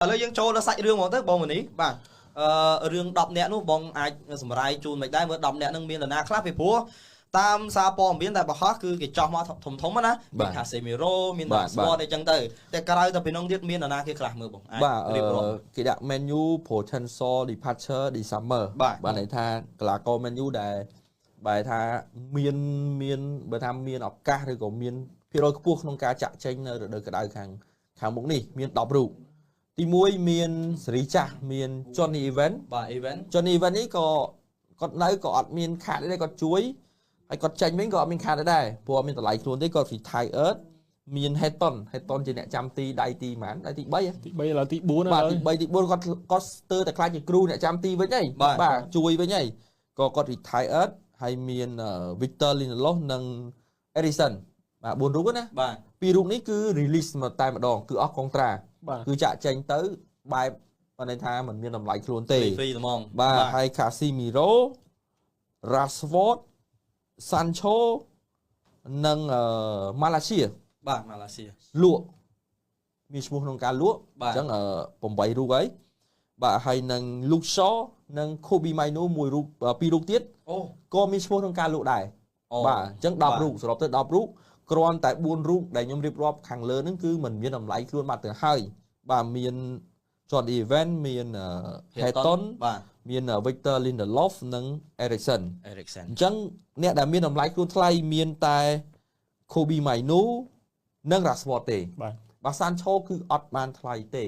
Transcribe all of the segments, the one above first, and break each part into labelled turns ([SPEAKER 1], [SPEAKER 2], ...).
[SPEAKER 1] ឥឡូវយើងចូលដល់សាច់រឿងហ្មងទៅបងមនីបាទអឺរឿង10នាក់នោះបងអាចសម្រាយជូនមិនដែរមើល10នាក់នឹងមាននរណាខ្លះពីព្រោះតាមសារព័ត៌មានតែបង្ហោះគឺគេចោះមកធំធំណាមានខាសេមីរ៉ូមាន Rashford អីចឹងទៅតែក្រៅទៅពីនោះទៀតមាននរណាគេខ្លះមើលបងអាច
[SPEAKER 2] រៀបរាប់គេដាក់ menu potential departure this summer បាទន័យថាកីឡាករ menu ដែលបែរថាមានមានបើថាមានឱកាសឬក៏មានភាគរយខ្ពស់ក្នុងការចាក់ចេញនៅរដូវក្តៅខាងខាងមុខនេះមាន10រូបទី1មានសេរីចាស់មាន Johnny Evans
[SPEAKER 1] បាទ Evans
[SPEAKER 2] Johnny Evans នេះក៏គាត់នៅក៏អត់មានខាតទេគាត់ជួយហើយគាត់ចេញវិញក៏អត់មានខាតដែរព្រោះអត់មានតម្លៃខ្លួនទេគាត់ retired មាន Heaton Heaton ជាអ្នកចាំទីដៃទីប៉ុន្មានដៃទី3
[SPEAKER 3] ទី3ឥឡូវទី4
[SPEAKER 2] បាទទី3ទី4គាត់គាត់ស្ទើរតែខ្លាចជាគ្រូអ្នកចាំទីវិញហីបាទជួយវិញហីក៏គាត់ retired ហើយមាន Victor Lindelof និង Eriksen បាទ4រូបណា
[SPEAKER 1] បាទ
[SPEAKER 2] ពីររូបនេះគឺ release មកតែម្ដងគឺអស់កុងត្រាគឺចាក់ចេញទៅបែបបានន័យថាมันមានតម្លៃខ្លួនទេ
[SPEAKER 1] free ហ្មង
[SPEAKER 2] បាទហើយ Casemiro Rashford Sancho និង Malaysia
[SPEAKER 1] បាទ Malaysia
[SPEAKER 2] លក់មានឈ្មោះក្នុងការលក់អញ្ចឹង8រូបហើយបាទហើយនឹង Luke Shaw និង Kobe Mainoo មួយរូបពីររូបទៀត
[SPEAKER 1] អូ
[SPEAKER 2] ក៏មានឈ្មោះក្នុងការលក់ដែរបាទអញ្ចឹង10រូបសរុបទៅ10រូបគ្រាន់តែ4រូបដែលខ្ញុំរៀបរាប់ខាងលើហ្នឹងគឺมันមានតម្លៃខ្លួនបាត់ទៅហើយបាទមាន John Evans មាន Heaton
[SPEAKER 1] បាទ
[SPEAKER 2] មាន Victor Lindelof និង Eriksen
[SPEAKER 1] អ
[SPEAKER 2] ញ្ចឹងអ្នកដែលមានតម្លៃខ្លួនថ្លៃមានតែ Kobe Mainoo និង Rashford ទេ
[SPEAKER 3] បាទ
[SPEAKER 2] បើ Sancho គឺអត់បានថ្លៃទេ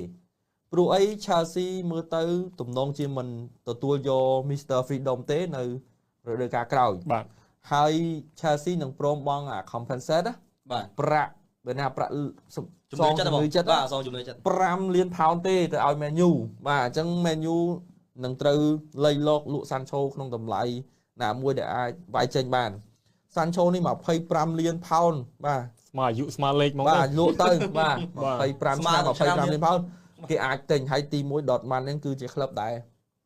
[SPEAKER 2] ព្រោះអី Chelsea មើលទៅទំនងជាមិនទទួលយក Mr Freedom ទេនៅរដូវកាលក្រោយ
[SPEAKER 3] បាទ
[SPEAKER 2] ហើយ Chelsea នឹងព្រមបង់អា compensate ណា
[SPEAKER 1] បាទ
[SPEAKER 2] ប្រាក់បើណាប្រាក់
[SPEAKER 1] ជំនឿចិត្តបាទសងជំនឿចិត្ត
[SPEAKER 2] 5លានផោនទេទៅឲ្យ Man U បាទអញ្ចឹង Man U នឹងត្រូវលៃលកលក់ Sancho ក្នុងតម្លៃណាមួយដែលអាចវាយចេញបាន Sancho នេះ25លានផោនបាទ
[SPEAKER 3] ស្មើអាយុស្មើលេខមក
[SPEAKER 2] បាទលក់ទៅបាទ25ឆ្នាំ25លានផោនគេអាចទិញហើយទី1 Dortmund ហ្នឹងគឺជាក្លឹបដែរ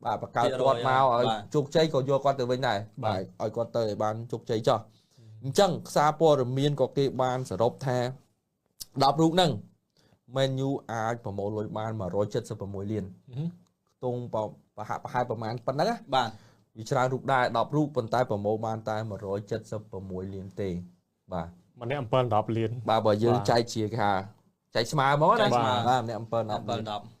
[SPEAKER 2] បាទបង្កើតគាត់មកឲ្យជោគជ័យក៏យកគាត់ទៅវិញដែរបាទឲ្យគាត់ទៅឲ្យបានជោគជ័យចោះអញ្ចឹងខ្សែព័ត៌មានក៏គេបានសរុបថា10រូបហ្នឹង Man U អាចប្រមូលលុយបាន176លានខ្ទង់ប្រហាក់ប្រហែលប្រមាណប៉ុណ្ណឹងណា
[SPEAKER 1] បាទ
[SPEAKER 2] វាច្រើនរូបដែរ10រូបប៉ុន្តែប្រមូលបានតែ176លានទេបាទ
[SPEAKER 3] ម្នាក់7 10លាន
[SPEAKER 2] បាទបើយើងចែកជាគេថាចែកស្មើហ្មងណាបាទម្នាក់7 10លាន